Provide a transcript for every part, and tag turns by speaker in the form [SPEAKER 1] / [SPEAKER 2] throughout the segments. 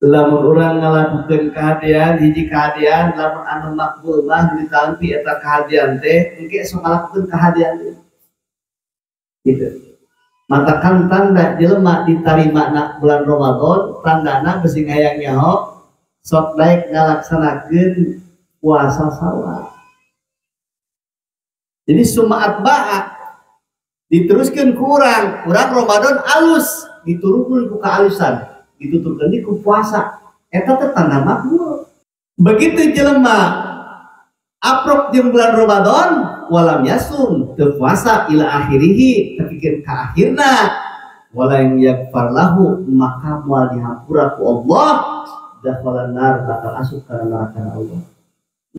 [SPEAKER 1] Lamun urang ngalakukeun kahadean hiji kahadean lamun anu makbul mah ditampi eta kahadean teh engke sok ngalakukeun kahadean teh. Gitu. Matakan tanda jelema ditarima na bulan Ramadan tandana besi ngayang nyaho sok daek ngalaksanakeun puasa Sawal. Jadi sumaat ba'a diteruskeun ku urang, urang Ramadan alus diturunkeun ku kaalusan. Dituturkan di ku puasa eta teh tanda makbul. Begitu jelema aprok jeung bulan Ramadan walam yasum teu puasa ila akhirihi tepikeun ka akhirna walam yaghfar lahu maka moal dihampura ku Allah dakhalan nar bakal asup kana neraka Allah.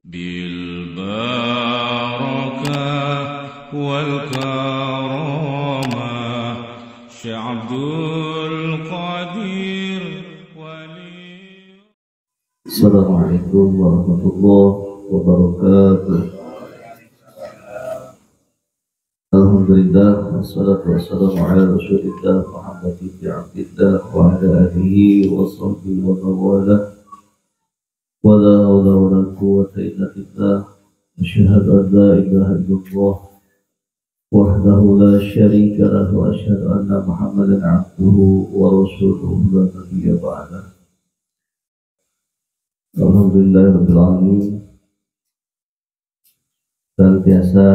[SPEAKER 2] Bil barakah wal karamah Syekh Abdul Qadir Wali.
[SPEAKER 3] Assalamualaikum warahmatullahi wabarakatuh. Alhamdulillah wassalatu wassalamu ala rasulillah Muhammad ibn Abdillah wa ala alihi wa sahbihi wa mawala. Wa la hawla wa la quwwata illa billah. Asyhadu an la ilaha illallah wahdahu la syarika lahu wa asyhadu anna Muhammadan abduhu wa rasuluhu la nabiyya ba'da. Alhamdulillah rabbil alamin. Senantiasa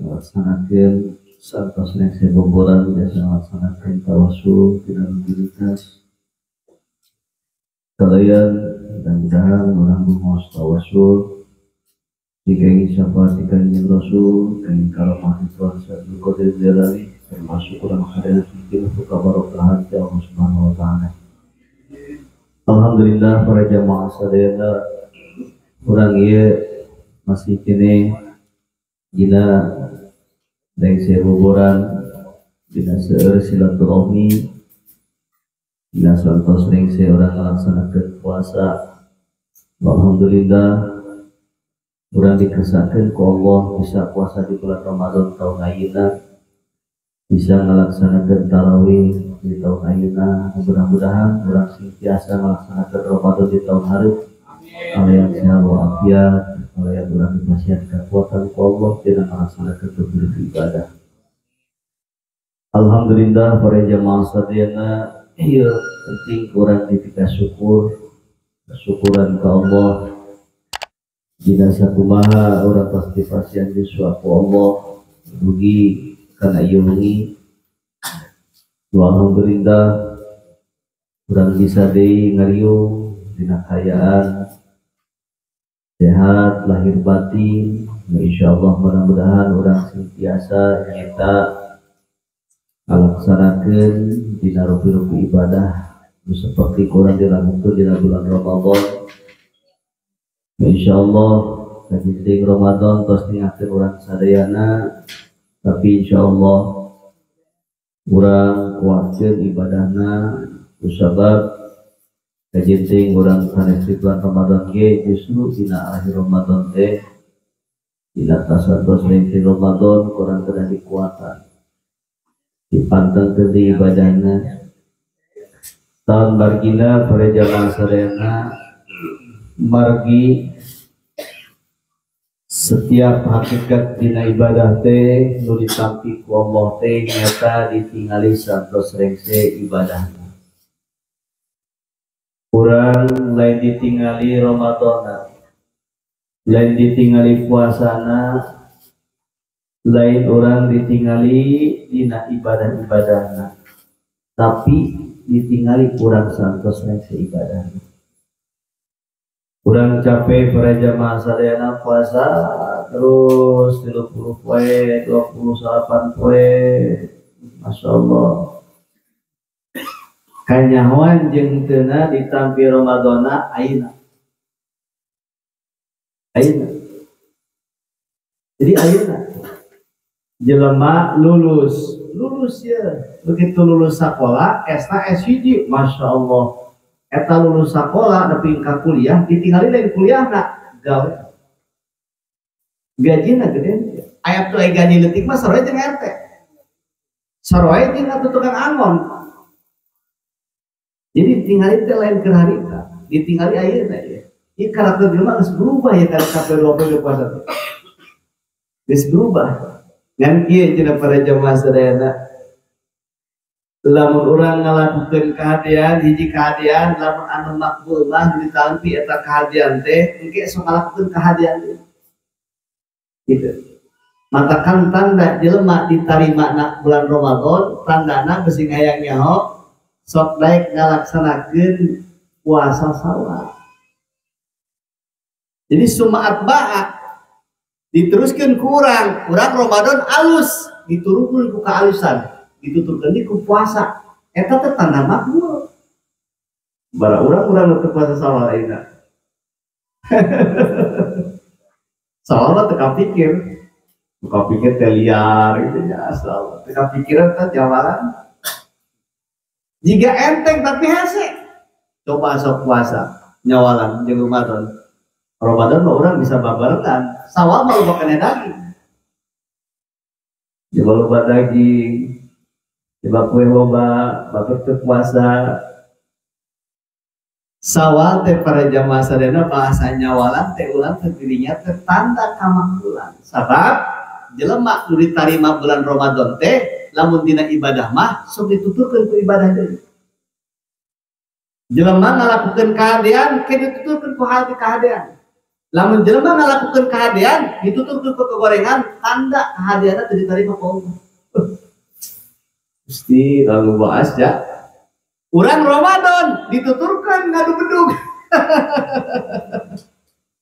[SPEAKER 3] melaksanakan santos nese boboran biasa melaksanakan tawasul tidak rutinitas. Kalian mudah-mudahan orang menguas tawasul jika ingin syafaat ikan Rasul dan karomah Tuhan Syaikhul Qadir Jalani termasuk orang hadirin untuk kebarokahan Allah Subhanahu wa taala. Alhamdulillah para jamaah sadayana urang ieu masih kene dina dengse boboran dina seueur silaturahmi dina santos rengse urang ngalaksanakeun puasa. Alhamdulillah urang dikesakeun ku Allah bisa puasa di bulan Ramadan tahun ayeuna, bisa ngalaksanakeun tarawih di tahun ayeuna. Mudah-mudahan urang sing tiasa ngalaksanakeun Ramadan di tahun hareup. Kalian sehat walafiat, kalian urang dipasihan kekuatan ku Allah dina ngalaksanakeun berbagai ibadah. Alhamdulillah para jamaah sadayana ieu penting urang dipika syukur, kesyukuran ka Allah. Dina sakumaha urang pasti pasihan yuswa ku Allah dugi kana ieu wengi. Alhamdulillah urang bisa deui ngariung dina kaayaan sehat lahir batin. Insyaallah mudah-mudahan urang sing tiasa nyaeta ngalaksanakeun dina rupi-rupi ibadah seperti kurang dilakukan dina bulan Ramadan. Insyaallah kajian Ramadan tos ningakeun urang sadayana, tapi insyaallah urang kuatkeun ibadahna kusabab kajenting urang sanes di bulan Ramadan ge justru dina akhir Ramadan teh dina tasatos rengse Ramadan kurang kena dikuatan dipantengkeun di ibadahna. Tahun bargina para jamaah sadayana margi setiap hakikat dina ibadah teh nu ditampi ku Allah teh nyata ditingali santos rengse ibadahna. Urang lain ditingali Ramadana, lain ditingali puasana, lain urang ditingali dina ibadah-ibadahna, tapi ditingali kurang santos rengse ibadahna. Urang capek para jamaah sadayana puasa terus 30 poe, 28 poe, Masya Allah. Kanyahoan jeung teuna ditampi Ramadana ayeuna. Ayeuna. Jadi ayeuna jelema lulus, lulus ya. Begitu lulus sekolah, S-na S1, Masya Allah. Eta lulus sekolah nepi ka kuliah, ditinggalin dari kuliahna gawe. Gajina gede. Aya tuh gaji leutik mah sarua jeung RT. Sarua jeung atuh tukang angon.
[SPEAKER 1] Jadi tinggali teh lain keur harita, ditinggali ayeuna ya. Ieu karakter jelema geus berubah ya karena sampai 20 puasa teh. Geus berubah. Ngan kieu cenah para jamaah sadayana. Lamun urang ngalakukeun kahadean, hiji kahadean, lamun anu makbul mah ditampi eta kahadean teh, engke sok ngalakukeun kahadean teh. Gitu. Matakan tanda jelema ditarima na bulan Ramadan, tandana besi hayang nyaho sok daek ngalaksanakeun puasa Sawal. Jadi sumaat ba'a diteruskeun ku urang, urang Ramadan alus diturunkeun ku kaalusan, dituturkeun ku puasa. Eta teh tanda makbul. Bara urang-urang teu puasa Sawal ayeuna. Sawal mah teu kapikir. Teu kapikir teh liar gitu ya, asal teu kapikiran teh jawalan. Jika enteng tapi hese. Coba sok puasa nyawalan jeung Ramadan. Ramadan mah urang bisa babarengan, Sawal mah loba keneh daging. Coba loba daging, coba kue loba, batur teu puasa. Sawal teh para jamaah sadayana bahasa nyawalan teh ulang teh dirinya teh tanda kamakbulan. Sabab jelema nu ditarima bulan Ramadan teh lamun dina ibadah mah sok dituturkeun ku ibadah deui. Jelema ngalakukeun kahadean ke dituturkeun ku hal kahadean. Lamun jelema ngalakukeun kahadean dituturkeun ku kegorengan, tanda kahadeanna teu ditarima ku Allah. Gusti lalu baas ya. Urang Ramadan dituturkeun ngadu bedug.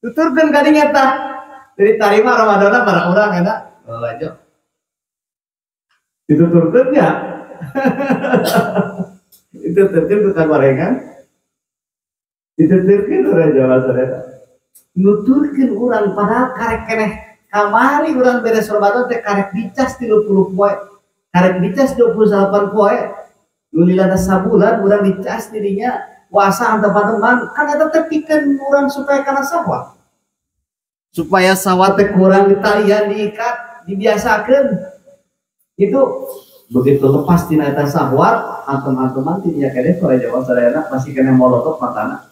[SPEAKER 1] Tuturkeun kadinya tah. Diterima Ramadanna para urang eta. Lalajo. Dituturkeun nya. Dituturkeun ku kagorengan. Dituturkeun urang Jawa sadaya. Nuturkeun urang padahal karek keneh kamari urang beres Ramadan teh karek dicas 30 poe. Karek dicas 28 poe. Nu lilana sabulan urang dicas dirinya puasa antep-antepan kan eta teh pikeun urang supaya kana sawah. Supaya sawah teh kurang ditalian, diikat, dibiasakeun. Itu begitu lepas tina eta sahwat, antem-anteman tidinya keneh para Jawa sadayana masih keneh molotot matana.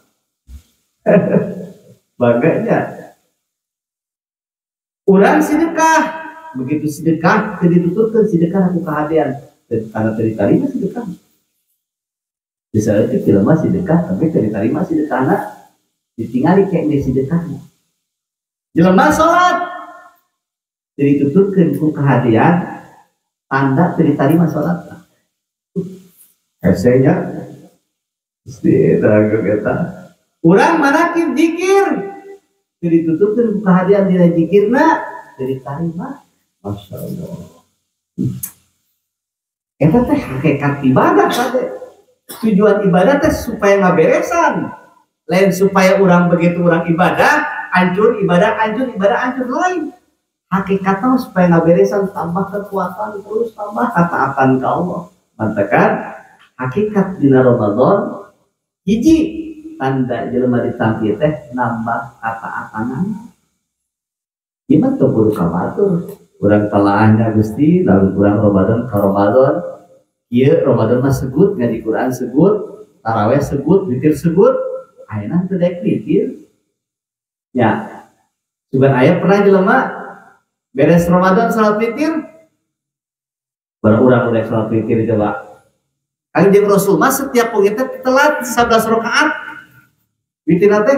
[SPEAKER 1] Baganya urang sedekah, begitu sedekah teu dituturkeun sedekah ku kahadean. Karena teu ditarima sedekah. Bisa itu jelema sedekah tapi teu ditarima sedekahna, ditingali kayak sedekahna. Jelema salat teu dituturkeun ku kahadean, tanda teu ditarima salatna. Hesenya Gusti teragu eta. Urang manakib zikir teu dituturkeun ku kahadean dina zikirna teu ditarima. Masya Allah. Eta teh hakikat ibadah teh. Tujuan ibadah teh supaya ngaberesan. Lain supaya urang begitu urang ibadah hancur, ibadah hancur, ibadah hancur lain. Hakikatnya supaya ngaberesan, tambah kekuatan terus tambah ketaatan ke Allah. Mantekan hakikat dina Ramadan hiji tanda jelema ditampi teh nambah ketaatan. Gimana tuh kudu kabatur? Urang telaahnya Gusti, lalu kurang Ramadan ka Ramadan. Ieu Ramadan mah segut, ngaji Quran segut, taraweh segut, witir segut, ayeuna teu daek witir. Ya. Sugan aya pernah jelema beres Ramadan salat witir, baru urang udah salat witir coba. Kangjeng Rasul mah setiap wengi teh telat 11 rakaat. Witirna teh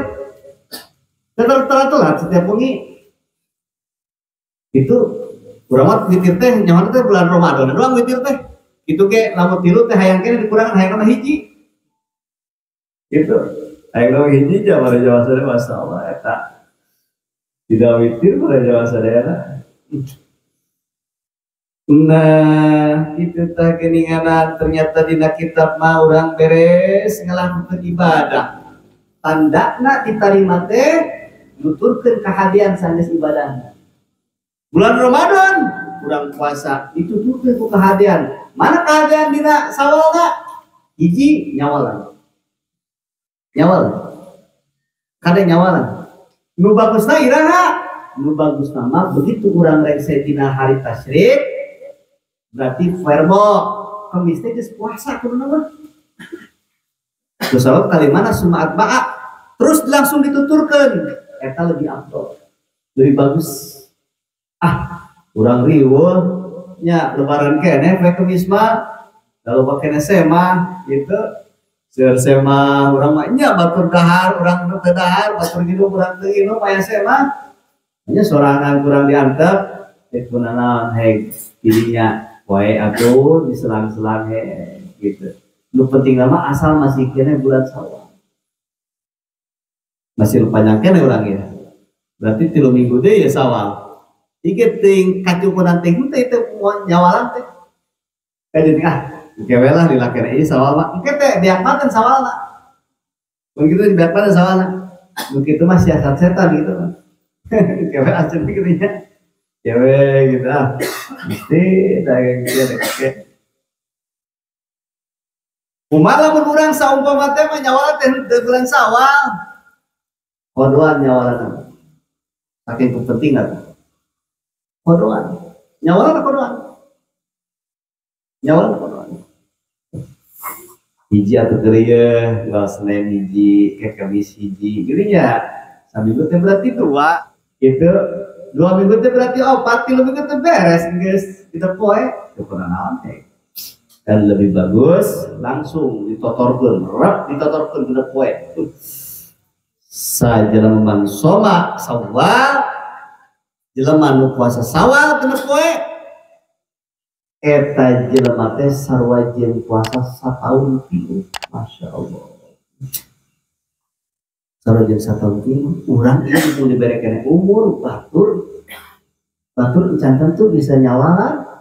[SPEAKER 1] telat setiap wengi. Itu urang mah witir teh nyaman teh bulan Ramadan doang witir teh. Itu ge lamun tilu teh hayang keneh dikurangan hayang mah hiji. Gitu. Hayang mah hiji jaman Jawa sadaya masalah eta. Tidak witir pada Jawa sadayana. Nah, itu tah geuninganan ternyata dina kitab mah urang beres ngalakukeun ibadah. Tandana ditarima teh nuturkeun kahadean sanes ibadahna. Bulan Ramadan urang puasa dituturkeun ku kahadean. Mana kahadean dina sawalna? Hiji nyawalan. Nyawalan. Kade nyawalan. Nu bagusna iraha? Nu bagusna mah begitu urang rengse dina hari tasyrik berarti verbo kemis teh geus puasa kudu mah. Kusabab kalimana summa atba'a terus langsung dituturkeun eta lebih afdol, lebih bagus. Ah, urang riweuh nya lebaran keneh poe Kemis mah, loba keneh semah gitu. Seueur semah urang mah nya batur dahar, urang nu teu dahar, batur nginum urang teu nginum aya semah. Nya sorangan kurang diantep, teh kunanaon heg dirinya wae atuh diselang-selang he gitu. Nu penting mah asal masih keneh bulan Syawal. Masih panjang keneh urang ya. Berarti 3 minggu deui ya Syawal. Iki ting kacukunan teh henteu teh nyawalan teh. Kajeun ah, engke we lah lila keneh ieu Syawal mah. Engke teh diakmakeun Syawalna. Mun kitu diakmakeun Syawalna. Mun kitu mah siasat setan gitu mah. Engke we asup kitu nya. Engke we gitu ah. Mesti dagang kieu deh engke. Kumaha lamun urang saumpama teh mah nyawalan teh henteu bulan Syawal. Kodoan nyawalan. Saking kepentingan. Kodoan. Nyawalan kodoan. Nyawalan kodoan. Hiji atuh geureuh, unggal Senin hiji, ke Kamis hiji, geuning nya. Saminggu teh berarti 2, gitu. 2 minggu teh berarti 4, 3 minggu teh beres geus. Kita poe teu pernah naon teh. Dan lebih bagus langsung ditotorkeun, rep ditotorkeun genep poe. Sajelema man soma Syawal, jelema nu puasa Syawal genep poe, eta jelema teh sarua jeung puasa sataun tilu. Masya Allah. Sarua jeung sataun tilu. Urang ieu mun dibere keneh umur batur, batur encan tentu bisa nyawalan.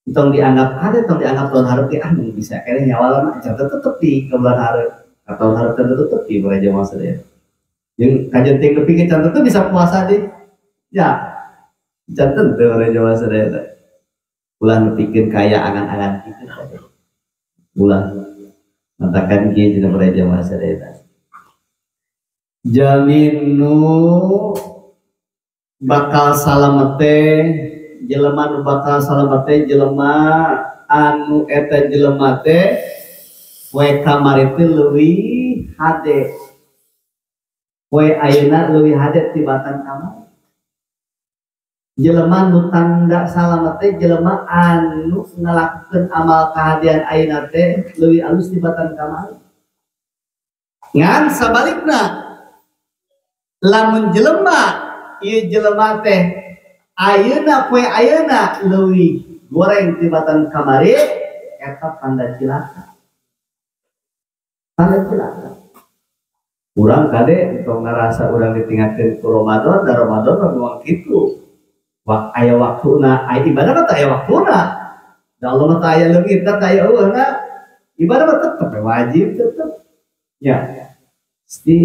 [SPEAKER 1] Tong dianggap kade, tong dianggap tahun hareup ge ah mun bisa keneh nyawalan mah encan tetep di ke bulan hareup. Tahun hareup teh tetep di para jamaah sadaya. Jeung kajen ting nepi ke can tentu bisa puasa di. Ya. Can tentu para jamaah sadaya teh. Ulah nepikeun kaya angan-angan kitu teh. Ulah mantakan kieu dina para jamaah sadaya teh. Jamin nu bakal salamet teh jelema nu bakal salamet teh jelema anu eta jelema teh poe kamari teh leuwih hade. Poe ayeuna leuwih hade tibatan kamari. Jelema nu tanda salamet teh jelema anu ngalakukeun amal kahadean ayeuna teh leuwih alus tibatan kamari. Ngan sabalikna lamun jelema ieu jelema teh ayeuna poe ayeuna leuwih goreng tibatan kamari eta tanda cilaka. Tanda cilaka. Urang kade tong ngarasa urang ditinggalkeun ku Ramadan, da Ramadan mah memang kitu. Wak aya waktuna, aya ibadah mah teu aya waktuna. Da Allah mah teu aya leungitna, teu aya eueuhna. Ibadah mah tetep wajib tetep. Ya. Mesti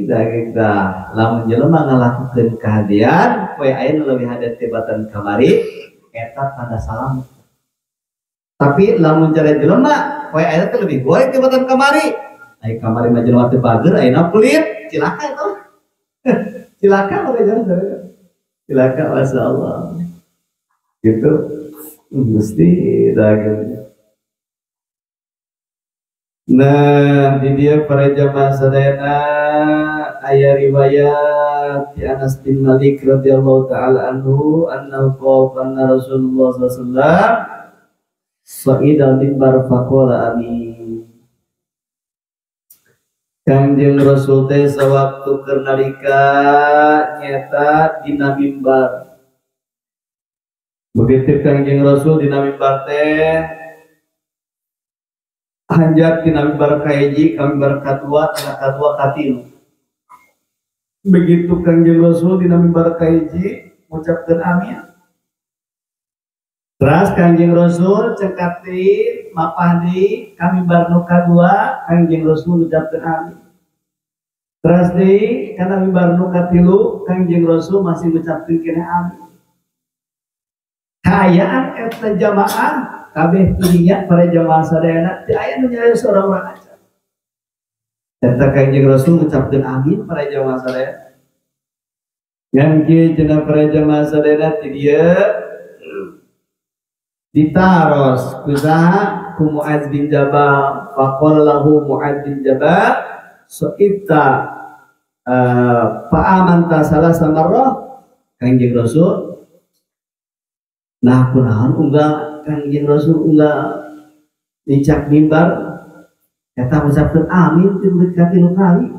[SPEAKER 1] daging dah lamun jelema ngalakukeun kahadean poe ayeuna leuwih hade tibatan kamari eta tanda salamet. Tapi lamun cara jelema poe ayeuna teh leuwih goreng tibatan kamari. Ai kamari mah jelema teh bager ayeuna pelit, cilaka eta. Cilaka mah jelema. Cilaka masyaallah. Gitu. Mesti daging. Nah, di dia para jamaah sadayana aya riwayat ti Anas bin Malik radhiyallahu taala anhu annahu qala anna Rasulullah sallallahu alaihi wasallam sa'ida mimbar faqala amin. Kangjeng Rasul teh sawaktu keur nalika nyeta dina mimbar. Begitu Kangjeng Rasul dina mimbar teh hanjat tina mimbar kahiji ka mimbar kadua tina kadua katilu. Begitu Kangjeng Rasul dina mimbar kahiji ngucapkeun amin. Teras Kangjeng Rasul cengkat deui mapah deui ka mimbar nu kadua Kangjeng Rasul ngucapkeun amin. Teras deui kana mimbar nu katilu Kangjeng Rasul masih ngucapkeun keneh amin. Kaayaan eta jamaah kabeh tidinya para jamaah sadayana teu aya nu nyarios urang-urang acan. Eta Kangjeng Rasul ngucapkeun amin para jamaah sadayana. Ngan kieu cenah para jamaah sadayana ti dieu ditaros ku saha ku Muaz bin Jabal.
[SPEAKER 3] Faqala lahu Mu'adz bin Jabal sa'ita fa'amanta salasa marrah. Kangjeng Rasul nah kunaon unggal Kangjeng Rasul unggal nincak mimbar eta ngucapkeun amin tilu kali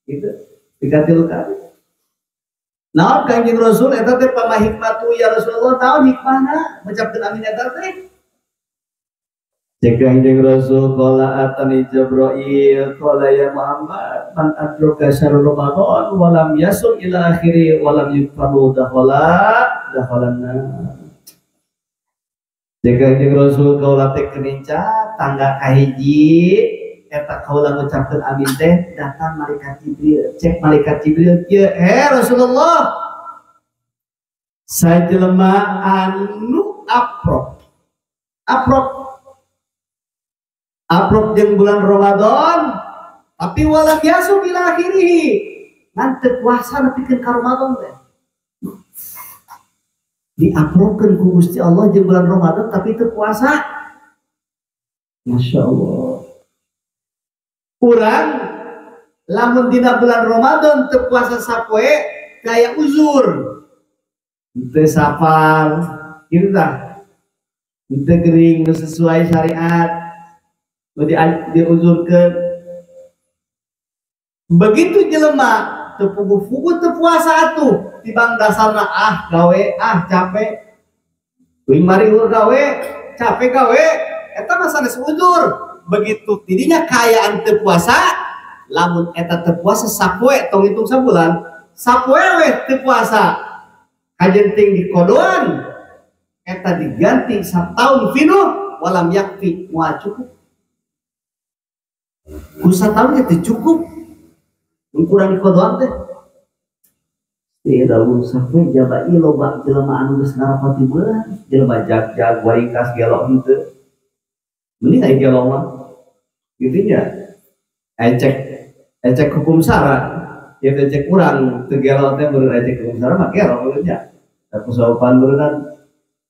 [SPEAKER 3] gitu tilu kali. Naon Kangjeng Rasul eta teh pamahikmatu ya Rasulullah tahu hikmahna ngucapkeun amin eta teh. Cek Kangjeng Rasul qala atani Jibril qala ya Muhammad man adraka syahrul Ramadan wa lam yasum ila akhiri wa lam yukfaru dakhala nar. Cek Kangjeng Rasul kaula teh keninca tangga kahiji eta kaula ngucapkeun amin teh datang malaikat Jibril. Cek malaikat Jibril kieu, Rasulullah sajelema anu aprok aprok jeung bulan Ramadan tapi walam yasum ila akhirih ngan teu puasa nepikeun ka Ramadan teh diaprokeun ku Gusti Allah jeung bulan Ramadan tapi teu puasa. Masya Allah urang lamun dina bulan Ramadan teu puasa sapoe kaya uzur teu safar kitu tah teu gering sesuai syariat diuzurkeun. Begitu jelema teu puguh-puguh teu puasa atuh tibang dasarna ah gawe ah capek kuing mari hur gawe capek gawe eta mah sanes uzur. Begitu tidinya kaayaan teu puasa lamun eta teu puasa sapoe tong hitung sabulan sapoe we teu puasa kajenting dikodoan eta diganti sataun pinuh walam yakfi moal cukup. Ku sataun teh cukup kurang dikodoan teh. Lamun sapoe jaba ieu loba jelema anu geus ngarapati bulan jelema jag-jag waringkas gelo henteu mending aya gelo mah gitu nya ecek hukum sara ieu teh cek urang teu gelo teh beureun ecek hukum sara mah gelo beureun nya da kusopan beureun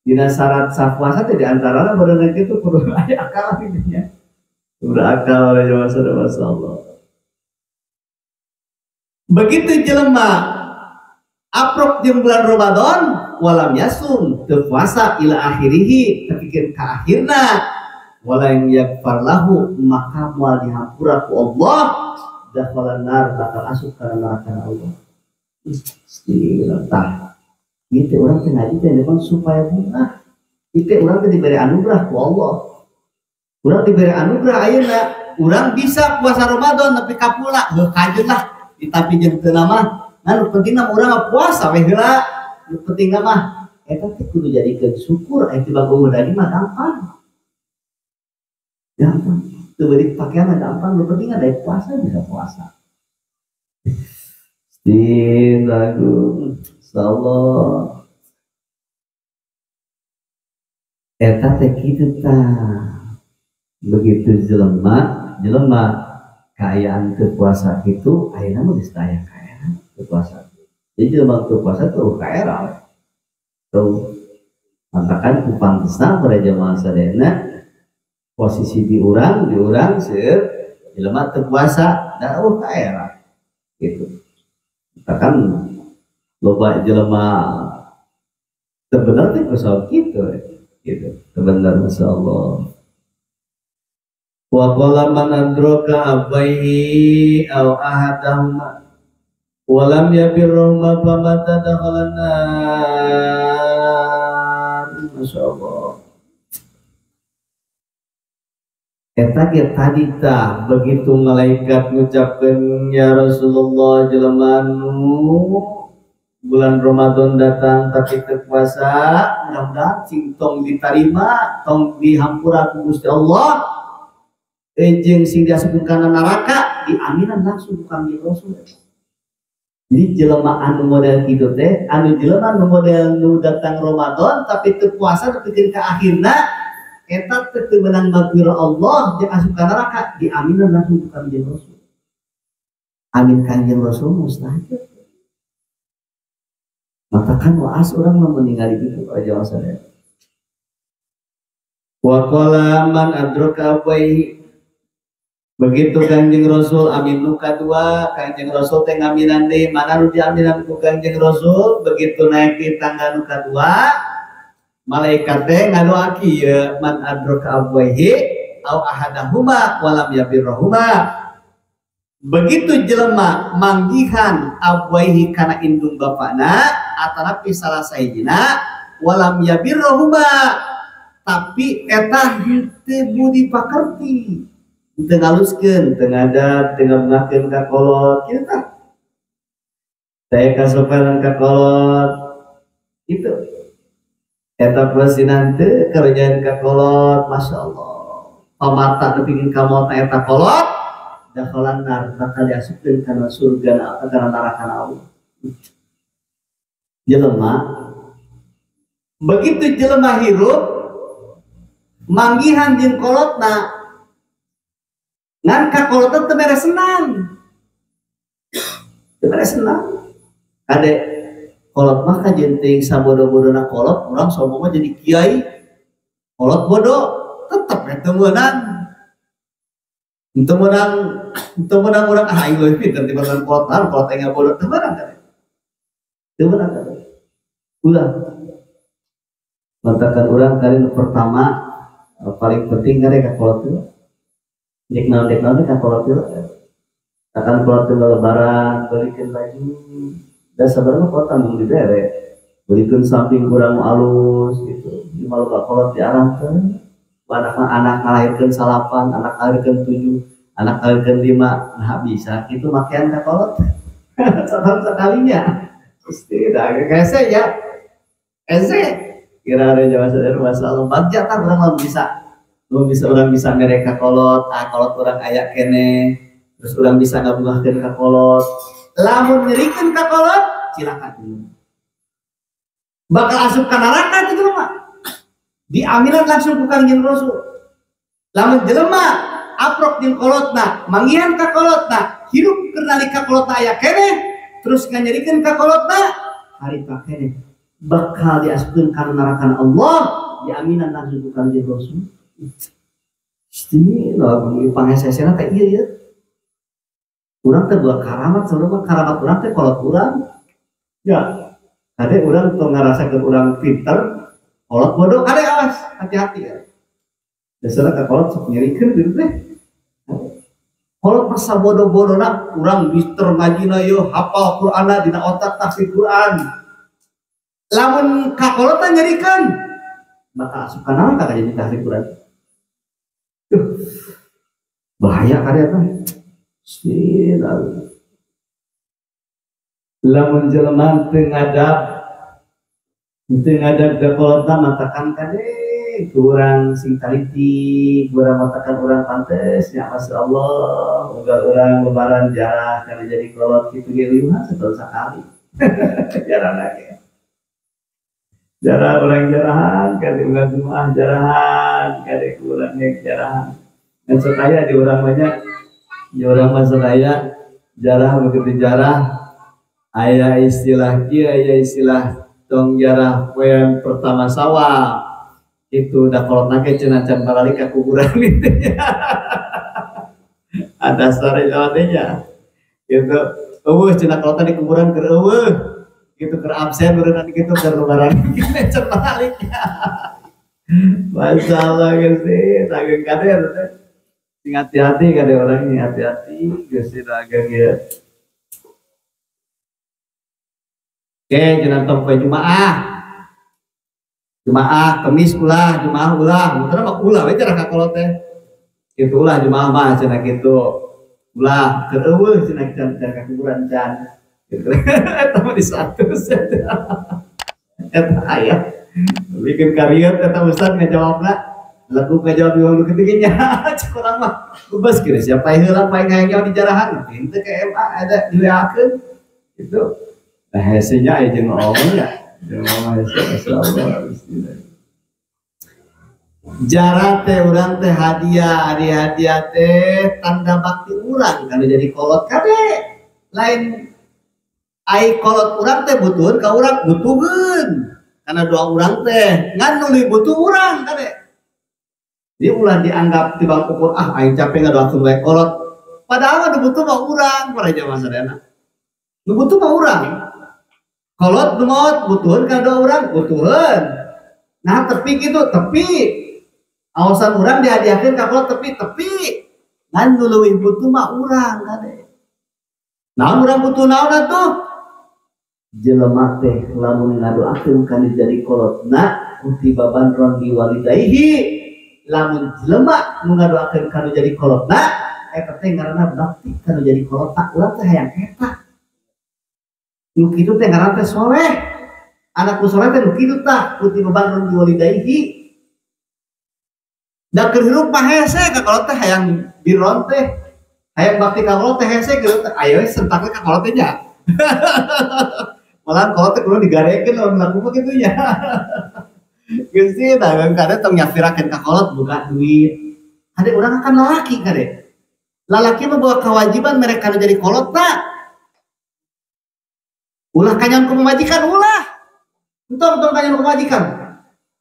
[SPEAKER 3] dina syarat sapuasa teh di antarana beureun kitu kudu aya akal gitu nya berakal oleh Allah. Begitu jelema aprok jeung bulan Ramadan walam yasum teu puasa ila akhirihi tepikeun ka akhirna walam yaghfar lahu maka moal dihampura ku Allah dakhala nar bakal asup ka neraka Allah. Tah ieu teh urang teh ngaji teh supaya bungah. Ieu teh urang teh diberi anugerah ku Allah. Urang diberi anugerah ayeuna urang bisa puasa Ramadan tapi kapula heuh kajeun lah ditapi jeung teu mah nah nu pentingna urang mah puasa we heula nu pentingna mah eta teh kudu jadikeun syukur aya tibang eueuh daging mah gampang gampang teu beurik pakaian mah gampang nu penting ada puasa bisa puasa. Lagu insyaallah eta teh kitu tah. Begitu jelema kaayaan teu puasa kitu ayeuna mah geus teu aya kaayaan teu puasa. Jadi jelema teu puasa teu kaera. Tuh matakan ku pantesna pada jamaah sadayana posisi di urang seueur jelema teu puasa da eueuh kaera gitu. Matakan loba jelema teu bener teh kusabab kitu gitu. Teu bener masyaallah. Wa qala man adraka abaihi aw ahadahuma wa lam yabirruhuma famata dakhala nar. Masyaallah. Eta ge tadi tah begitu malaikat ngucapkeun ya Rasulullah jelema nu bulan Ramadan datang tapi teu puasa mudah-mudahan cing tong ditarima tong dihampura ku Gusti Allah jeung sing diasupkeun kana neraka diaminan langsung ku Kangjeng Rasul. Jadi jelema anu model kitu teh anu jelema anu model nu datang Ramadan tapi teu puasa nepikeun ka akhirna eta teh teu meunang magfirah Allah jeung asup ka neraka diaminan langsung ku Kangjeng Rasul. Amin Kangjeng Rasul mustajab. Matakan waas urang mah ningali kitu aja sadaya. Wa qala man adraka abaihi Begitu Kangjeng Rasul amin nu kadua, Kangjeng Rasul teh ngaminan deui, mana nu diaminan ku Kangjeng Rasul? Begitu naik di tangga nu kadua, malaikat teh ngadoa kieu, man adraka abwaihi au ahadahuma walam yabirrahuma. Begitu jelema manggihan abwaihi kana indung bapana atanapi salah sahijina walam yabirrahuma, tapi eta henteu budi pakerti, teu ngaluskeun, teu ngadab, teu ngabungahkeun ka kolot kitu tah. Teh kasopanan ka kolot kitu. Eta pasti teu kerjaan ka kolot, masyaallah. Pamata nepikeun ka maot eta kolot, dakhalan nar, bakal diasupkeun kana surga kana neraka Allah. Jelema begitu jelema hirup manggihan jeung kolotna, ngan ka kolotna teu mere senang. Teu mere senang. Kade kolot mah kajeun teuing sabodo-bodona kolot, urang sombong mah jadi kiai. Kolot bodoh tetep we teu meunang. Teu meunang, teu meunang urang ah aing leuwih pinter tibatan kolot, ah kolot aing bodoh teu meunang kade. Teu meunang kade. Ulah. Bantakan urang kali nu pertama paling penting kade ka kolot teh. Dek naon ka kolot teh. Akan kolot teh lebaran belikeun baju. Da sabarna kolot tanggung dibere. Belikeun samping kurang alus gitu. Di malu ka kolot diarahkeun. Anak anak ngalahirkeun 9, anak ngalahirkeun 7, anak ngalahirkeun 5, nah bisa gitu makian ka kolot. Setahun sekalinya. Pasti dah hese ya. Hese kira ada jawab sadar masalah bagja tah urang lamun bisa. Lamun bisa urang bisa mere ka kolot, ah kolot urang aya keneh. Terus urang bisa ngabungahkeun ka kolot. Lamun nyerikeun ka kolot, cilaka dulu. Bakal asup ka neraka kitu mah. Diaminan langsung ku Kangjeng Rasul. Lamun jelema aprok jeung kolotna, manggihan ka kolotna, hirup keur nalika kolotna aya keneh, terus nganyerikeun ka kolotna, harita keneh bakal diasupkeun ka neraka Allah, diaminan langsung ku Kangjeng Rasul. Istimewa pangesesena teh ieu ieu. Urang teh buat karamat, saurang mah karamat urang teh kolot urang. Ya, kade urang tong ngarasakeun urang pinter, kolot bodoh kade awas, hati-hati ya. Biasana ka kolot sok nyerikeun gitu teh. Kolot masa bodoh-bodona urang mister ngajina yeuh hafal Qur'anna dina otak tafsir Qur'an. Lamun ka kolot teh nyerikeun, bakal asup ka neraka ka jadi tafsir Qur'an. Duh, bahaya kade teh. Lamun jelema teu ngadab ka kolotna matakan kade kurang sing taliti, kurang matakan urang pantes nya masyaallah, unggal urang lebaran jarah kana jadi kolot kitu ge liuhan setahun sakali. Jarah lagi. Jarah urang jarahan, kade urang Jumaah jarahan, kade urang jarahan. Dan sakaya di urang banyak, di urang mah sakaya jarah begitu jarah aya istilah kieu, aya istilah tong jarah poean pertama sawah. Itu da kolotna ge cenah can baralik ka kuburan gitu nya. Ada sare nya. Gitu. Eueuh cenah kolotna di kuburan keur eueuh. Gitu keur absen beureunan gitu keur lebaran gitu can baralik. Masalah Gusti, sageung kade teh. Sing hati-hati kade urang sing hati-hati Gusti ageng ya. Oke, jangan tong poe Jumaah. Jumaah, Kemis ulah, Jumaah ulah. Muter mah ulah we jarah ka kolot teh. Kitu ulah Jumaah mah cenah kitu. Ulah keur eueuh cenah can ka kuburan can. Gitu. Eta mah di 100 eta. Eta aya. Bikin karier eta ustad ngajawabna. Lagu ngajawab di waktu ketiganya. Cek urang mah bebas kira siapa heula paling hayang di jarahan. Henteu ke MA ada di WA-keun. Gitu. Nah hesenya aya jeung ngomong ya. Jeung ngomong hese masyaallah bismillah. Jarah teh urang teh hadiah, ari hadiah teh tanda bakti urang kana jadi kolot kade. Lain ai kolot urang teh butuheun ka urang butuheun. Karena doa urang teh ngan nuli butuh urang kade.
[SPEAKER 1] Jadi ulah dianggap tibang ukur ah aing capek ngadoakeun wae kolot. Padahal nu butuh mah urang para jamaah sadayana. Nu butuh mah urang. Kolot nu maot butuheun kana doa urang, butuheun. Nah tepi kitu, tepi. Awasan urang dihadiahkeun ka kolot tepi, tepi. Ngan nu leuwih butuh mah urang kade. Naon urang butuh naon atuh? Jelema teh lamun ngadoakeun kana jadi kolotna kutiba barron biwalidayhi. Lamun jelema nu ngadoakeun kana jadi kolotna eta teh ngaranna bakti kana jadi kolotna. Urang teh hayang eta. Nu kitu teh ngaranna teh soleh. Anak nu soleh teh nu kitu tah kutiba barron biwalidayhi. Da keur hirup mah hese ka kolot teh hayang biron teh. Hayang bakti ka kolot teh hese kitu teh ayo sentak we ka kolot teh nya. Malah kolot teh kudu digarekeun lamun laku mah kitu nya. Gusti dagang kade tong nyafirakeun ka kolot buka duit. Kade urang kan lalaki kade. Lalaki mah bawa kewajiban mereka nu jadi kolot ta. Ulah kanyaon ku pamajikan ulah. Entong tong kanyaon ku pamajikan.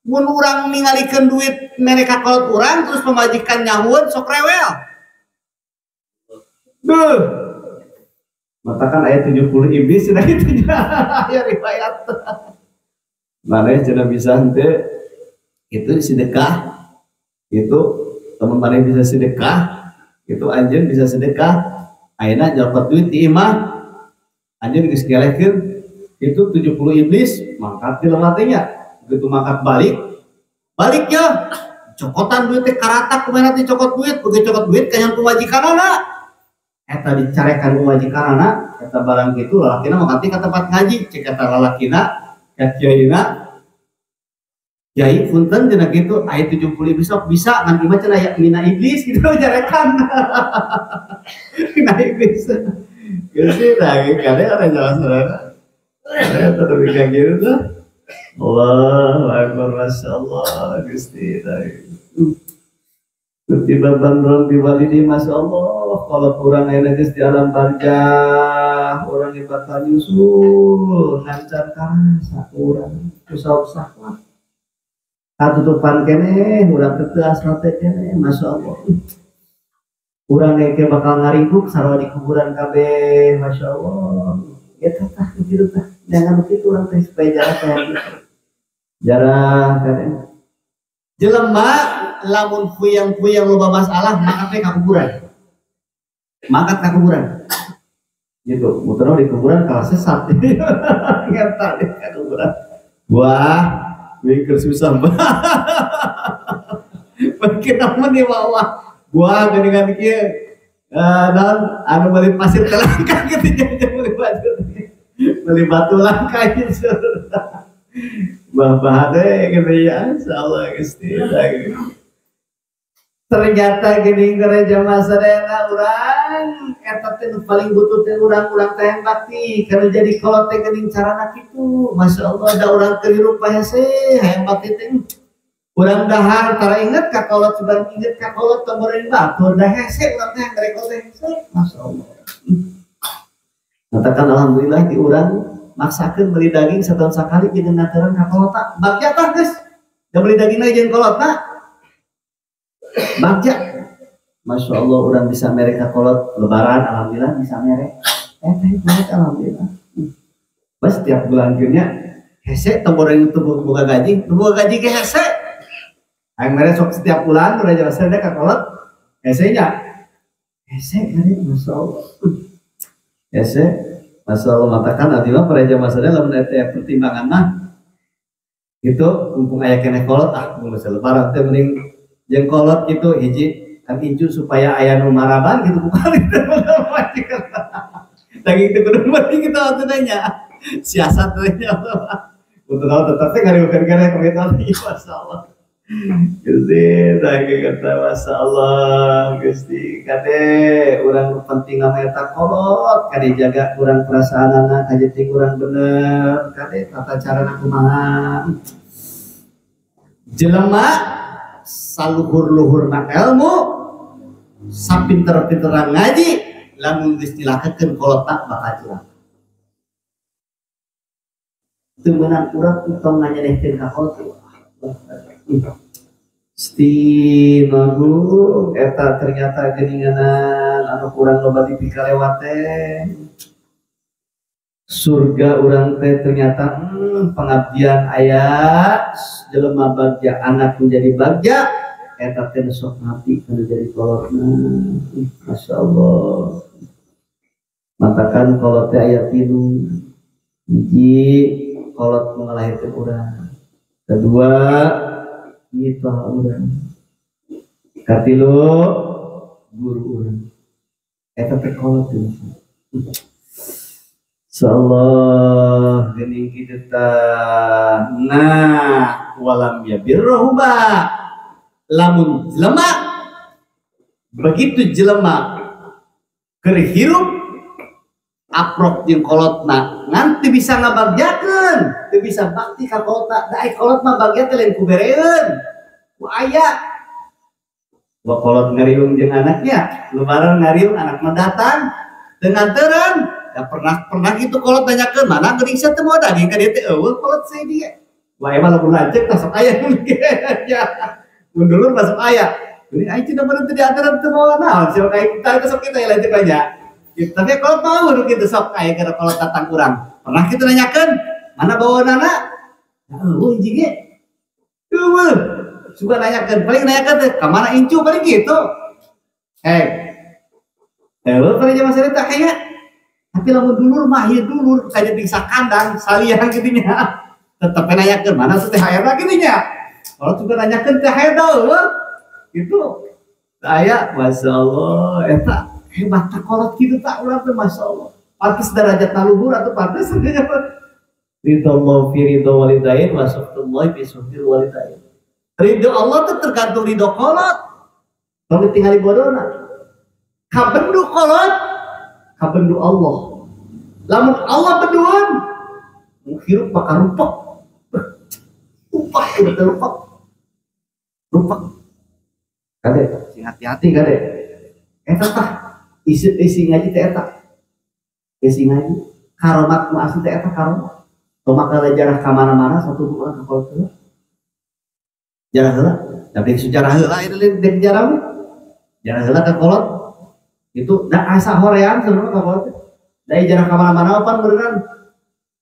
[SPEAKER 1] Mun urang ningalikeun duit mereka kolot urang terus pamajikan nyahueun sok rewel. Duh. Matakan ayat 70 iblis cenah kitu nya. Aya riwayat. Maneh cenah bisa henteu itu sedekah. Itu teman maneh bisa sedekah, itu anjeun bisa sedekah. Ayeuna nyokot duit di imah. Anjeun geus ngelehkeun itu 70 iblis mangkat di lemah teh nya. Begitu mangkat balik, balik ya. Cokotan duit teh karatak kumaha teh cokot duit, begitu cokot duit kanyaon pamajikanana. Eta dicarekan pamajikanana, eta barang kitu lalakina mangkat ka tempat ngaji, cek eta lalakina ka kiaina. Kiai punten cenah kitu aya 70 iblis sok bisa ngan imah cenah aya mina iblis kitu carekan. Mina iblis. Geus tah kade ora jelas saudara. Eta tapi ka kitu tuh. Allahu akbar masyaallah Gusti. Kutiba barron biwalidi masyaallah kalau kurang ayeuna geus di alam barjah urang bakal nyusul ngancan karasa urang usah-usah katutupan keneh urang teu asal teh keneh masyaallah urang engke bakal ngaringkuk sarua di kuburan kabeh masyaallah eta tah kitu tah jangan begitu urang teh supaya jarak kayak gitu jarah keneh jelema lamun puyang-puyang loba masalah mangkat teh ka kuburan. Mangkat ka kuburan. Gitu, muterna di kuburan kalah sesat. Ngerta di ka kuburan. Wah, mikir susah banget. Pikir amun di bawah. Wah, geuningan kieu. Naon anu meuli pasir teh langka kitu nya meuli batu. Meuli batu langka gitu. Bah-bah deh gitu ya, insyaallah Gusti. Ternyata gini gereja masadayana urang eta teh nu paling butuh teh urang-urang teh bakti kana jadi kolot teh geuning carana kitu. Masyaallah da urang keur hirup bae hese hayang bakti teh. Urang dahar tara inget ka kolot sugan inget ka kolot tong goreng batur da hese urang teh ngreko teh hese. Masyaallah. Katakan alhamdulillah di urang maksakeun beli daging setahun sakali jeung ngaturan ka kolot bagja tah geus. Da beli daging lagi jeung kolot ta. Bagja. Masya Allah urang bisa mere ka kolot lebaran alhamdulillah bisa mere. Teh banget alhamdulillah. Pas tiap bulan nya hese tong goreng teu boga gaji, teu boga gaji ge hese. Hayang mere sok setiap bulan udah jelas ada ka kolot hese nya. Hese kali Masya Allah. Hese Masya Allah matakan abdi mah para jamaah sadaya lamun eta pertimbangan mah itu mumpung aya keneh kolot ah mun geus lebaran teh mending jeung kolot gitu hiji kan incu supaya aya nu maraban gitu bukan itu daging teh kudu meuli kitu atuh nya siasat teh nya untuk tahu tetep teh ngariweukeun keneh kitu masyaallah Gusti daging kata masyaallah Gusti kade urang penting mah eta kolot kade jaga urang perasaanana kade ting urang bener kade tata carana kumaha jelema saluhur-luhurna ilmu sapinter-pinteran ngaji lamun geus dilakekeun kolot tak bakal cilaka. Teu meunang urang entong nganyenehkeun ka kolot.
[SPEAKER 3] Sti nagu eta ternyata geuninganan anu kurang loba dipikalewat teh. Surga urang teh ternyata pengabdian aya jelema bagja anak menjadi bagja eta teh sok ngabdi kana jadi kolotna. Masyaallah. Matakan kolot teh aya tilu. Hiji kolot ngalahirkeun urang. Kedua mitoha urang. Katilu guru urang. Eta teh kolot teh. Insyaallah geuning kitu tah. Nah, walam yabirruhuma. Lamun jelema begitu jelema keur hirup aprok jeung kolotna ngan teu bisa ngabagjakeun, teu bisa bakti ka kolotna. Da ai kolot mah bagja teh lain ku bereun, ku aya. Wa kolot ngariung jeung anaknya, lebaran ngariung anak mah datang teu nganteran. Da pernah gitu kolot nanyakeun mana geuning sia teu moal daging ka dieu teh eueuh kolot saya dia. Wah emang lamun lanceuk tah sok aya ya. Mun dulur masuk aya. Geuning aing cenah bener teu diantaran teu moal naon sia aing tah sok kita lanceuk aja. Tapi kolot mau nu kitu sok aya gara kolot datang urang. Pernah kitu nanyakeun mana bawaanana? Eueuh hiji ge. Eueuh. Suka nanyakeun, paling nanyakeun teh ka mana incu paling kitu. Hei. Eueuh paling zaman sarita aya. Tapi lamun dulur mah ieu dulur saja ting sakandang saliang kitu nya. Tetep nanyakeun mana tuh THR lagi nya. Kalau juga nanyakeun THR eueuh. Gitu. Aya masyaallah eta hebat tak kolot kitu tak urang teh masyaallah. Pantes derajat luhur atau pantes ridho Allah fi ridho walidain wa suhtullahi fi suhtil walidain. Ridho Allah tuh tergantung ridho kolot. Tong ditingali bodona. Kabendu kolot, kabendu Allah. Lamun Allah benduan, hirup bakal rupak. Rupak betul rupak. Rupak. Kade, sing hati-hati kade. Eta tah isi ngaji teh eta. Isi ngaji karomat nu asli teh eta karomat. Tong makala jarah ka mana-mana satu urang ka kolot heula. Jarah heula, tapi sejarah heula itu lain jarah mah. Jarah heula ka kolot. Itu da asa horean sebenarnya ka kolot teh. Da jarah ka mana-mana pan beneran.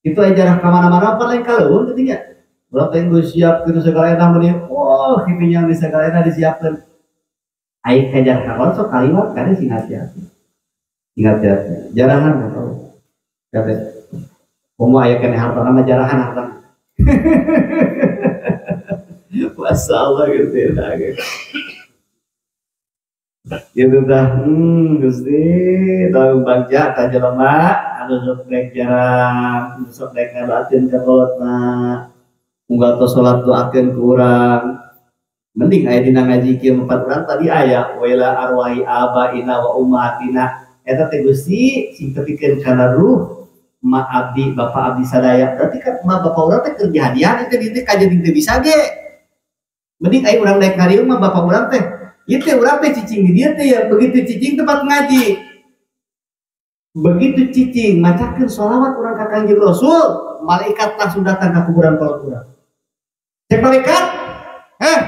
[SPEAKER 3] Itu aya jarah ka mana-mana pan lain kaleuweung kitu nya. Urang teh geus siap kitu segala eta mun wah kitu nya geus segala eta disiapkeun. Ai ka jarah ka kolot sok kaliwat kade sing hati-hati. Sing hati-hati. Jarahan ka kolot. Kade. Komo aya keneh hartana mah jarahan hartana. Masalah gitu ya. Gitu dah, Gusti, tahu bagja ka jelema anu sok daek jarang, anu sok daek ngadoakeun ka kolotna. Unggal tos salat doakeun ku urang. Mending aya dina ngaji kieu empat urang tadi aya waila arwahi abaina wa ummahatina. Eta teh Gusti sing tepikeun kana ruh ma abdi bapak abdi sadaya. Berarti kan ma bapak urang teh keur dihadiahan teh di teh kajeun teu bisa ge. Mending aya urang daek ngariung mah bapak urang teh. Ieu teh urang teh cicing di dieu teh ya, begitu cicing tempat ngaji. Begitu cicing macakeun sholawat urang ka Kangjeng Rasul, malaikat langsung datang ka kuburan kolot urang. Cek malaikat, heh,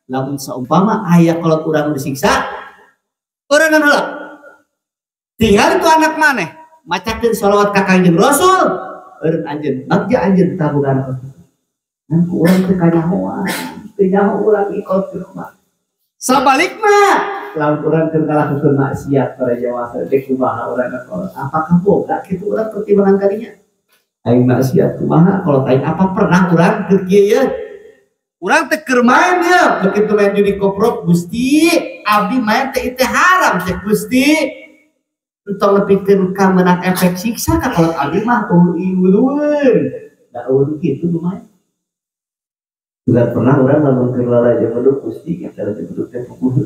[SPEAKER 3] lamun saumpama aya kolot urang disiksa, urang heula. Tinggal itu anak maneh macakeun sholawat ka Kangjeng Rasul, eureun anjeun, bagja anjeun tabugan. Ngan ku urang teh kanyahoan, teu nyaho urang ikot ke rumah. Sabalikna, lamun urang keur ngalakukeun maksiat pada jamaah teh kumaha urang ka kolot? Apakah boga kitu urang pertimbangan kadinya? Aing maksiat kumaha kolot aing apa pernah urang keur kieu ye? Urang teh keur main ye, begitu main judi koprok Gusti, abdi main teh teh haram teh Gusti. Entong nepikeun ka meunang efek siksa ka kolot abdi mah eueuh. Da eueuh kitu lumayan. Juga pernah orang lamun keur lalajo beduk Gusti kita lalajo beduk teh puguh.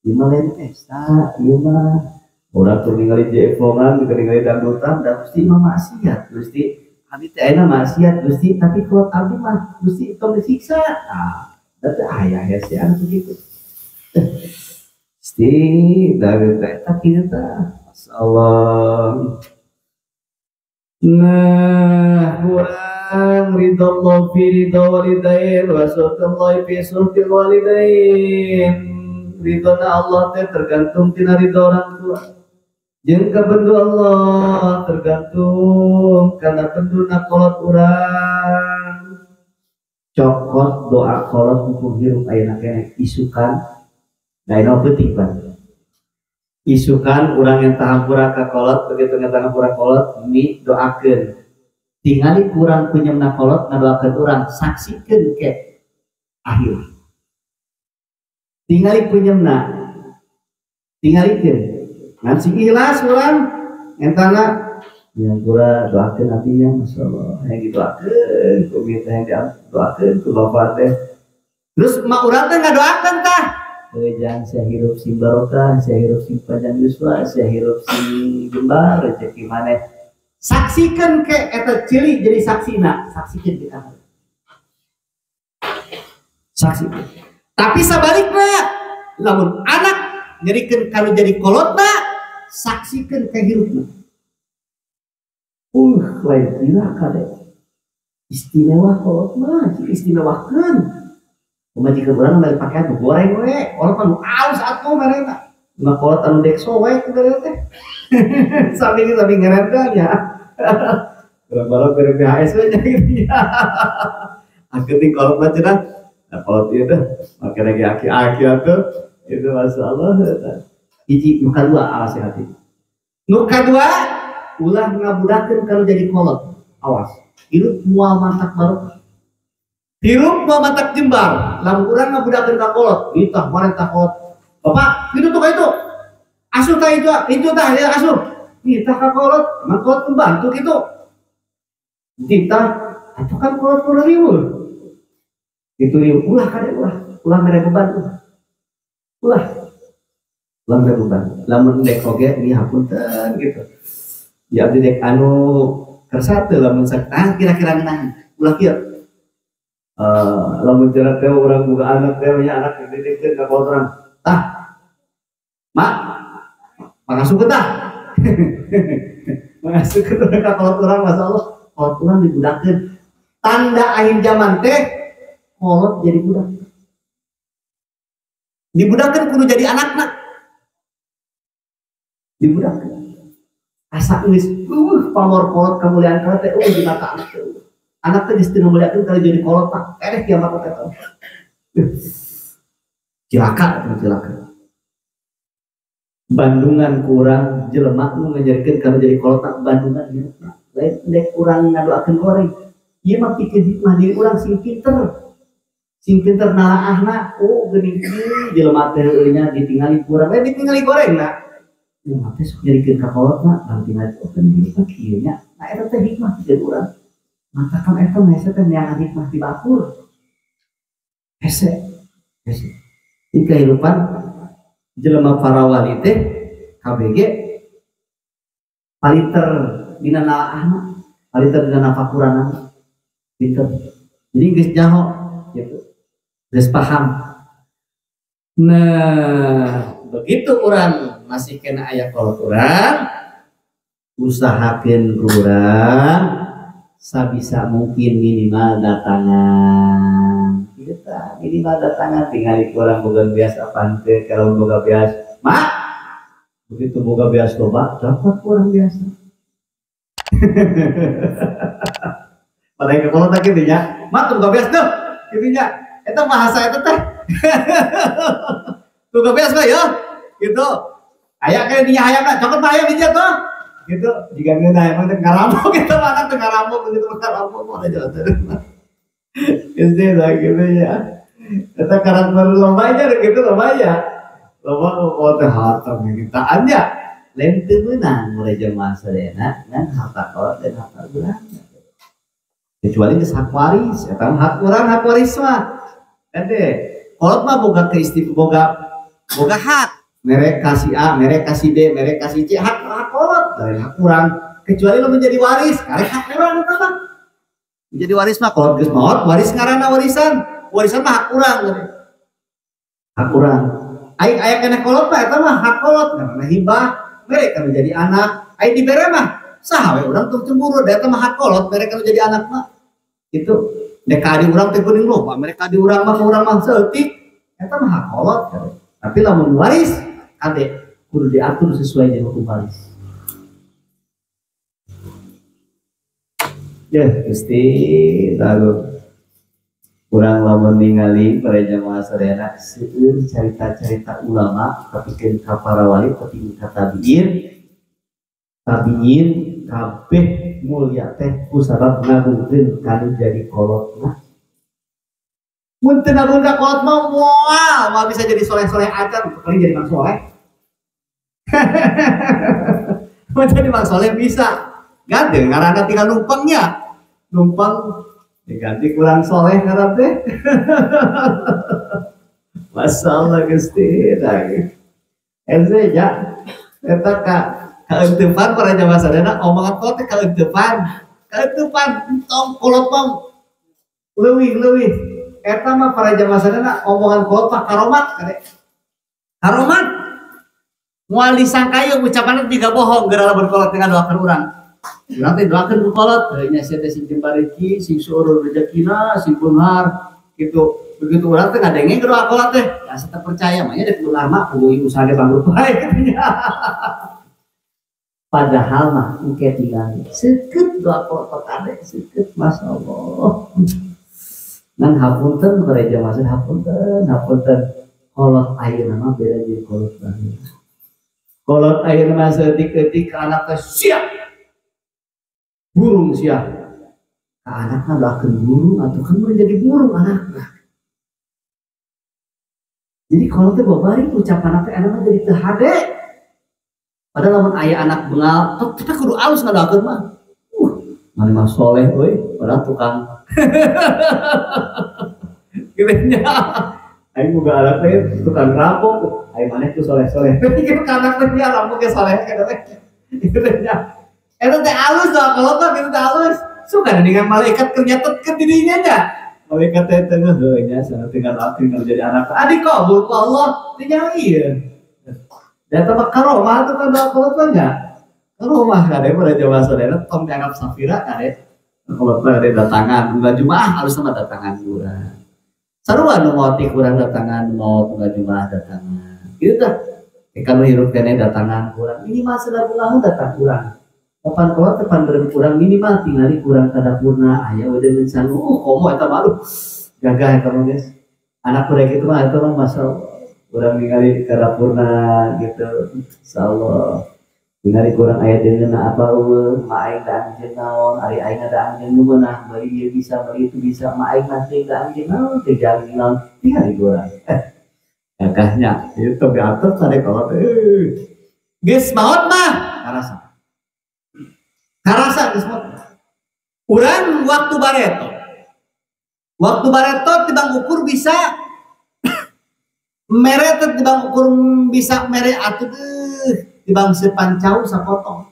[SPEAKER 3] Ieu mah lain pesta, ieu mah urang keur ningali jaipongan, keur ningali dangdutan, da Gusti mah maksiat, Gusti. Abdi teh ayeuna maksiat Gusti, tapi kolot abdi mah Gusti tong disiksa. Ah, da teh aya hese anu kitu. Gusti, da teh eta kieu tah. Masyaallah. Nah, kurang Ridallahu fi ridha walidain wa suhtullahi fi suhtil walidain. Ridhona Allah teh tergantung tina ridho orang tua. Jeung kabendu Allah tergantung kana benduna kolot urang. Cokot doa kolot mumpung hirup ayeuna keneh isukan. Da ino penting banget. Isukan urang yang tahampura ka kolot, begitu ngetahampura kolot mi doakeun. Tingali kurang kunyemna kolot ngadoakeun urang, saksikeun ke akhir. Tingali kunyemna, tingalikeun. Ngan sing ikhlas urang entana yang pura doakeun abdinya, masyaallah, hayang didoakeun ku mi teh, hayang didoakeun ku bapak teh.
[SPEAKER 1] Terus mak urang teh ngadoakeun tah.
[SPEAKER 3] Jangan saya hirup sing barokah, saya hirup sing panjang yuswa, saya hirup sing jembar rezeki maneh.
[SPEAKER 1] Saksikan ke eta cili jadi saksina, saksikan kita. Saksikan. Tapi sebaliknya, lamun anak nyerikeun kalau jadi kolotna, saksikan ke hirupna.
[SPEAKER 3] Lain gila kade. Istimewa kolot mah, istimewakeun.
[SPEAKER 1] Pemajikan urang mere pakaian nu goreng we, kolot mah nu alus atuh merena. Mah kolot anu dekso we ku bere teh. Samping-samping ngerenteh nya. Urang bere PHS we nya gitu nya. Akhirnya kolot mah cenah. Nah kolot ieu teh make lagi aki-aki atuh. Itu masalah eta.
[SPEAKER 3] Hiji nu kadua awas hati.
[SPEAKER 1] Nu kadua ulah ngabudakeun kalau jadi kolot. Awas. Hirup moal mantak barokah. Hirup moal mantak jembar. Lamun urang ngabudakeun ka kolot, ditah marentah kolot. Bapak, itu tuh itu. Asuh tah itu tah ya asuh. Nitah ka kolot, emang kolot pembantu gitu. Nitah atuh kan kolot kudu riweuh.
[SPEAKER 3] Itu riweuh ulah kade ulah, ulah mere beban ulah. Ulah. Ulah mere beban. Lamun dek oge mi hapunten gitu. Ya abdi dek anu kersa teu lamun sak kira-kira ngeunah. Ulah kieu. Lamun cenah teh urang boga anak teh nya anak dididikeun ka kolot urang.
[SPEAKER 1] Tah. Mak, mangasukeun tah. Mangasukeun ka kolot urang masyaallah, kolot urang dibudakeun. Tanda akhir zaman teh kolot jadi budak. Dibudakeun kudu jadi anakna. Dibudakeun. Asa geus pamor kolot kamuliaan ka teh di mata anak teh. Anak teh geus teu ngamuliakeun kalau jadi kolot tah. Eleh kiamat teh.
[SPEAKER 3] Cilaka atuh cilaka. Bandungan kurang jelema nu ngajarkeun kana jadi kolot bandungan hirupna. Lain dek urang ngadoakeun goreng. Ieu mah pikeun hikmah diri urang sing pinter. Sing pinter nalaahna, oh geuning ieu jelema teh heueuh nya ditingali kurang, lain ditingali gorengna. Jelema teh sok nyerikeun ka kolotna, bang tingali oh geuning ieu mah kieu nya. Nah eta teh hikmah pikeun urang. Matakan eta mah hese teh neangan hikmah ti batur. Hese. Hese. Di kehidupan jelema para wali teh KBG paliter dina nalaahna, paliter dina nafakuranna, pinter. Jadi geus nyaho gitu. Geus paham.
[SPEAKER 1] Nah, begitu urang masih kena aya kolot urang, usahakeun urang sabisa mungkin minimal datangan. Kita minimal datangan tinggal kurang boga biasa apaan teh kalau boga biasa mak begitu boga biasa loba dapat kurang biasa. Padahal ke kolot teh kitu nya mak tuh boga biasa tuh kitu nya eta bahasa eta teh boga biasa mah ya gitu aya kaya dinya hayang cokot mah hayang dinya tuh gitu jika ngeunah emang teh ngaramok gitu anak teh ngaramok gitu ngaramok mah jalan teh. Itu lah gitu ya. Eta karakter loba nya gitu loba nya. Loba kok teh harta mintaan nya.
[SPEAKER 3] Lain teu meunang mulai jemaah sadayana ngan harta kolot dan harta urang.
[SPEAKER 1] Kecuali geus hak waris, eta mah hak urang hak waris mah. Ede kolot mah boga keistimewaan boga boga hak. Merek kasih A, merek kasih B, merek kasih C, hak hak kolot lain hak urang. Kecuali lo menjadi waris, karek hak urang eta mah. Menjadi waris mah kolot geus maot, waris ngaranna warisan. Warisan mah hak urang. Hak urang. Aing aya keneh kolot mah eta mah hak kolot ngaranna hibah, mereka menjadi anak. Aing dibere mah saha we urang tong cemburu, da eta mah hak kolot mereka menjadi anak mah. Itu dek ka adi urang teh geuning loba, mereka di urang mah ka urang mah saeutik, eta mah hak kolot kade. Tapi lamun waris kade kudu diatur sesuai jeung hukum waris.
[SPEAKER 3] Ya, Gusti lalu kurang lamun ningali para jamaah sadayana seueur carita-carita ulama tapi ka para wali tapi ka tabiin tabiin kabeh mulia teh kusabab ngagungkeun kanu jadi kolotna.
[SPEAKER 1] Mun teu ngagungkeun ka kolot mah moal moal bisa jadi soleh-soleh acan paling jadi mang soleh. Mun jadi mang soleh bisa. Ganti ngaranna tinggal numpangnya. Numpang diganti kurang soleh ngaran teh. Masalah Gusti tah. Eze ja eta ka kaeunteupan para jamaah sadayana omongan kolot teh kaeunteupan. Kaeunteupan entong kolot mah leuwih-leuwih. Eta mah para jamaah sadayana omongan kolot mah karomat kade. Karomat. Moal disangka ieu ucapanna jiga bohong geura lamun kolot teh ngadoakeun urang. Urang teh doakeun ku kolot, heuh nya sia teh sing jembar rezeki, sing seueur rezekina, sing beunghar gitu. Begitu urang teh ngadenge doa kolot teh, asa teu percaya mah nya dek beunghar mah kudu usaha ge bangkrut bae kitu nya.
[SPEAKER 3] Padahal mah engke tinggal seukeut doa kolot kade seukeut masyaallah. Ngan hapunten para jamaah hapunten hapunten kolot ayeuna mah beda jeung kolot baheula.
[SPEAKER 1] Kolot ayeuna mah saeutik-eutik ka anak teh siap. Burung siap. Ka anakna doakeun burung atuh kan mun jadi burung anakna. Jadi kolot teh babari ucapan teh anak mah jadi teu hade. Padahal lamun aya anak bengal, tetep kudu alus ngadoakeun mah. Maneh mah soleh euy, padahal tukang. Kitu nya. Aing boga anak teh tukang rampok, aing maneh ku soleh-soleh. Kitu ka anak teh nya rampok ge soleh kitu teh. Kitu nya. Eta teh alus doa kolot mah kitu teh alus. Suka dengan malaikat keur nyatetkeun di dinya nya. Malaikat teh teh heuh nya sana tinggal doakeun kalau jadi anak. Adi kabul ku Allah, teh nya ieu. Da eta mah karomah atuh kan doa kolot mah nya. Karomah kade pada jamaah sadayana tong dianggap safira kade. Kolot mah kade datangan unggal Jumaah harus sama datangan urang. Sarua nu maot ti kurang datangan, maot unggal Jumaah datangan. Kitu tah. Kan nu hirup keneh datangan kurang minimal sadabungaheun datang kurang. Papan kolot teh pan beureum kurang minimal tingali kurang ka dapurna aya we deungeun sangu komo eta mah aduh gagah eta mah geus. Anak kuda kitu mah eta mah masyaallah. Urang ningali ka dapurna gitu. Insyaallah. Ningali kurang aya deungeunna apa eueuh, ma aing da anjeun naon, ari aing da anjeun nu meunah, bari ieu bisa, bari itu bisa, ma aing mah teu da anjeun naon, teu jangan naon, tingali kurang. Gagahnya ieu teh diatur sare kolot euy. Geus maot mah karasa. Karasa geus maot. Urang waktu bareto. Waktu bareto tibang ukur bisa mere teh tibang ukur bisa mere atuh deuh tibang sepancau sapotong.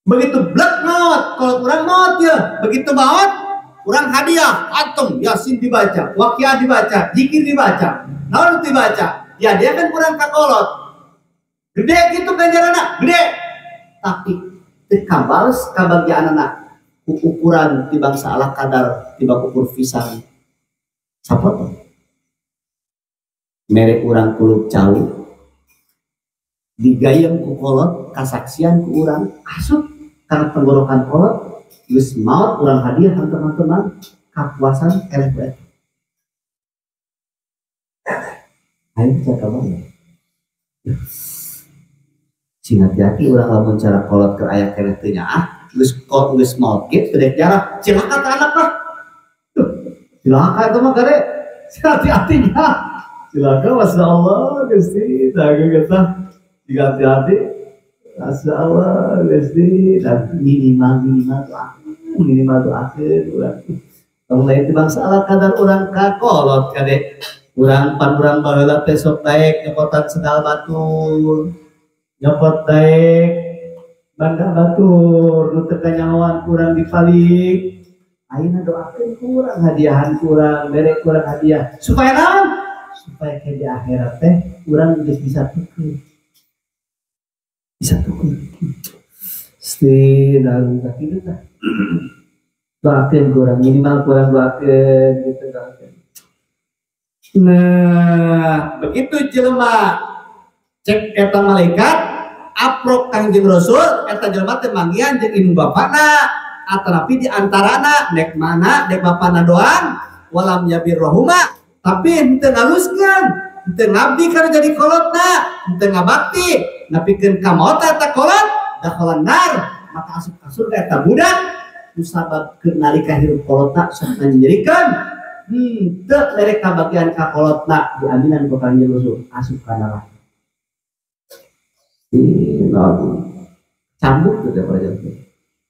[SPEAKER 1] Begitu blek maot, kalau urang maot ya, begitu maot urang hadiah, atom Yasin dibaca, Waqiah dibaca, zikir dibaca, naon dibaca. Ya dia kan kurang kakolot. Gede gitu ganjaranna, gede. Tapi teu kabales kabagiaanana ku ukuran tibang salah kadar tibang ukur pisang sapotong. Mere urang kulub cau digayem ku kolot kasaksian ku urang asup kana tenggorokan kolot geus maot urang hadiah teman-teman kapuasan eleh ku eta. Aing cara kabayang. Sing hati-hati urang lamun cara kolot keur aya keneh teu nyaah geus kolot geus maot ge teu dek jarah cilaka ka anak mah. Cilaka eta mah gade hati-hati nya. Cilaka masya Allah Gusti dagang eta hati-hati masya Allah Gusti dan minimal doa minimal doakeun urang. Tong lain tibang salah kadar urang ka kolot kade. Urang pan urang baheula teh sok daek nyokotan sendal batur. Nyokot daek bangga batur nu teu kanyahoan kurang dipalik. Ayeuna doakeun kurang hadiahan kurang, bere kurang hadiah. Supaya naon? Supaya ke di akhirat teh urang geus bisa tukur. Bisa tukur. Sti dan kitu tah.
[SPEAKER 3] Doakeun kurang minimal kurang doakeun gitu doakeun.
[SPEAKER 1] Nah, begitu jelema cek eta malaikat aprok Kangjeng Rasul eta jelema teh manggihan jeung indung bapana atanapi di antarana nek mana dek bapana doang walam yabirrohuma tapi henteu ngaluskeun henteu ngabdi kana jadi kolotna henteu ngabakti nepikeun ka maot eta kolot dakhalan nar maka asup ka surga eta budak kusabab keur nalika hirup kolotna sok nyerikeun henteu mere kabagian ka kolotna diaminan ku Kangjeng Rasul asup ka neraka.
[SPEAKER 3] Cambuk gitu ya para jamaah.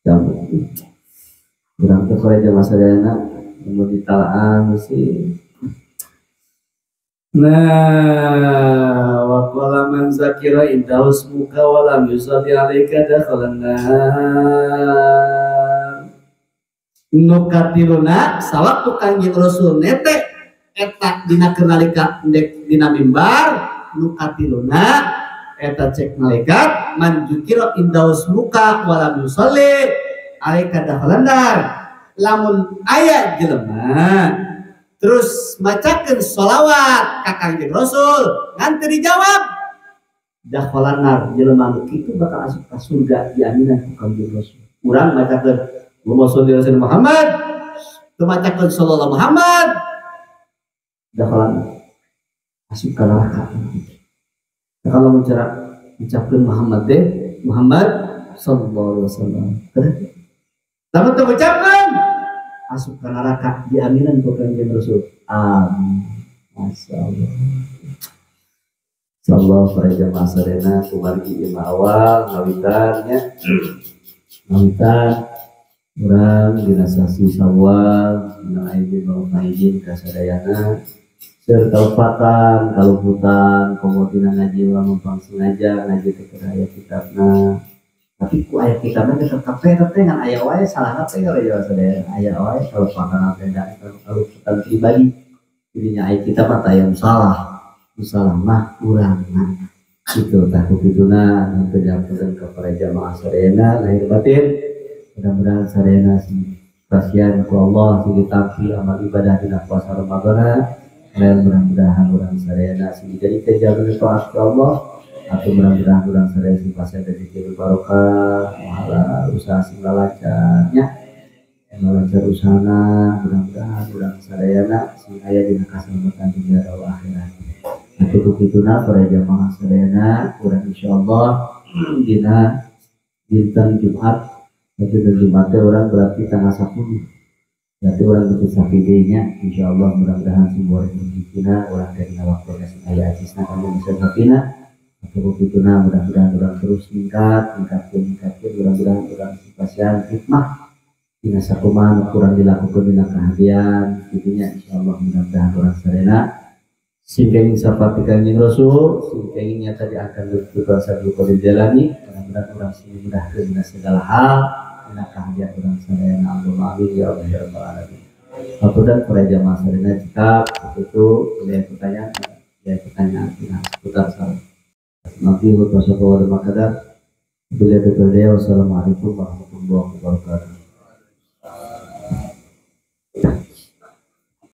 [SPEAKER 3] Cambuk. Urang teh para jamaah sadayana mun ditalaan sih.
[SPEAKER 1] Nah, wa qala man zakira indahu ismuka wa lam yusalli alaika dakhalan nar. Nu katiluna sawaktu Kangjeng Rasul nete eta dina keur nalika ndek dina mimbar nu katiluna eta cek malaikat man dzukira indahu ismuka wa lam yusalli alaika dakhalan nar. Lamun aya jelema terus macakeun sholawat ka Kangjeng Rasul ngan teu dijawab dakhalan nar jelema nu kitu bakal asup ka surga diaminan ku Kangjeng Rasul. Urang macakeun Allahumma sholli ala sayyidina Muhammad teu macakeun sallallahu Muhammad dakhalan nar asup ka neraka. Kalau bicara ucapkan Muhammad deh, Muhammad sallallahu alaihi wasallam. Lamun teu ucapkan asup ka neraka diaminan ku Kangjeng Rasul. Amin.
[SPEAKER 3] Masyaallah. Insyaallah para jamaah sadayana kumargi ieu awal ngawitan nya. Ngawitan urang dina sasi Syawal dina aidin wal faizin ka sadayana. Seur kalepatan, kaluputan, komo tina ngaji ulah numpang sengaja ngaji teh keur aya kitabna.
[SPEAKER 1] Tapi ku aya kitabna teh tetep teh ngan aya wae salahna teh kalau jawab sadayana aya wae kalepatan teh da kaluputan pribadi. Jadinya aya kitab mah taya nu salah. Nu salah mah urangna. Kitu tah ku kituna anu teu diapunten ka para jamaah sadayana lahir batin. Mudah-mudahan sadayana sing kasihan ku Allah sing ditampi amal ibadah dina puasa Ramadan. Dan mudah-mudahan orang sadayana sing dijadikeun jalur taat ka Allah atau mudah-mudahan orang sadayana sing pasea rezeki barokah, pahala usaha sing lancar nya. Lancar usahana, mudah-mudahan urang sadayana sing aya dina kasalamatan dunia dan akhirat. Atuh kituna para jamaah sadayana urang insyaallah dina dinten Jumat, dinten Jumat teh urang berarti tanggal 10. Berarti orang betul sapi nya, insya Allah mudah-mudahan semua rezekina, orang dari waktu kasih aya ajisna kami bisa sapina. Atau kituna mudah-mudahan orang terus meningkat, meningkatkan, mudah-mudahan orang pasien hikmah. Dina sakumaha kurang dilakukan dina kehadian, gitunya insya Allah mudah-mudahan orang serena. Sing kenging syafaat Kangjeng Rasul, sing kenging nyata diangkat berkuasa berkuasa dijalani, mudah-mudahan orang sing mudahkeun dina segala hal. Dina kehadian urang sadayana Allahumma amin ya Allah ya rabbal alamin. Hapunten para jamaah sadayana cekap itu ada pertanyaan, ya pertanyaan dina seputar salat. Nanti khutbah sapa wa makadar. Bila Wassalamualaikum warahmatullahi wabarakatuh.